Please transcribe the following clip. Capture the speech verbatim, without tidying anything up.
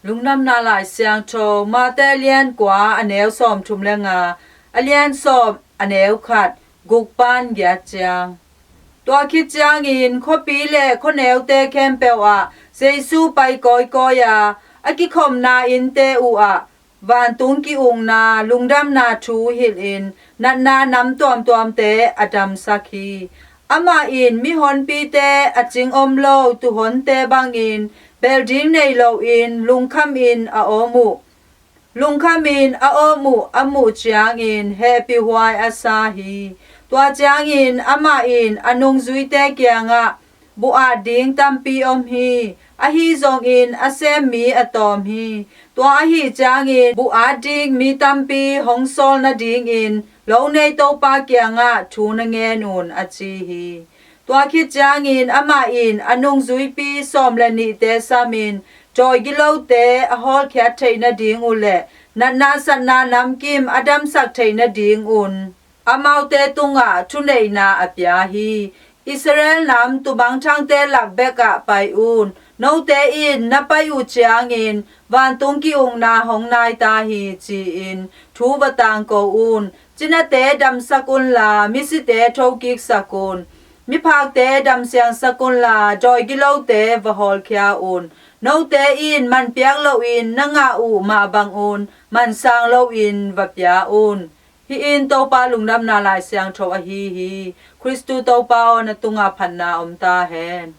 Lungdamna Lai Siangtho, Mate a lian kua a neu sawmthum le nga, a lian sawm a neu khat, guk pan giat ciang. Tua khit ciangin khuapi le khuaneute khempeuh ah Jesu pai kawikawi a, a kikhopna innte uh ah vantung ki-ukna lungdamna thu hilhin natna nam tuamtuamte a damsak hi. Amah in mihonpite a cing om lo tuuhonte bangin bel ding nei loin lungkhamin a om uh. Lungkhamin a om uh a muh ciangin hehpihhuai a sa hi. Tua ciangin amah in a nungzuite kiangah, "Buh at ding tampi om hi. Ahi zongin a sem mi a tawm hi. Tua ahi ciangin buh at ding mi tampi hong sawl nadingin lo nei Topa kiangah thu na ngen un," a ci hi. Tua khit ciangin amah in a nungzuipi sawm le nihte samin dawi gilote a hawlkhiat theih nading uh le natna satna namkim a damsak theih nadingun amaute tungah thuneihna a pia hi. Israel nam tumangthangte lak bekah pai un. Note in na pai uh ciangin vantung ki-ukna hong nai ta hi, ci-in thu va tangko un. Cinate damsak unla misite thokiksak un. Miphakte damsiangsak unla dawi gilote va hawlkhia un. Note in man piak loin na ngah uh mah bangun man sang loin va pia un. Hih in Topa Lungdamna Lai Siangtho ahi hi. Khristu Topa aw, na tungah phatna om ta hen.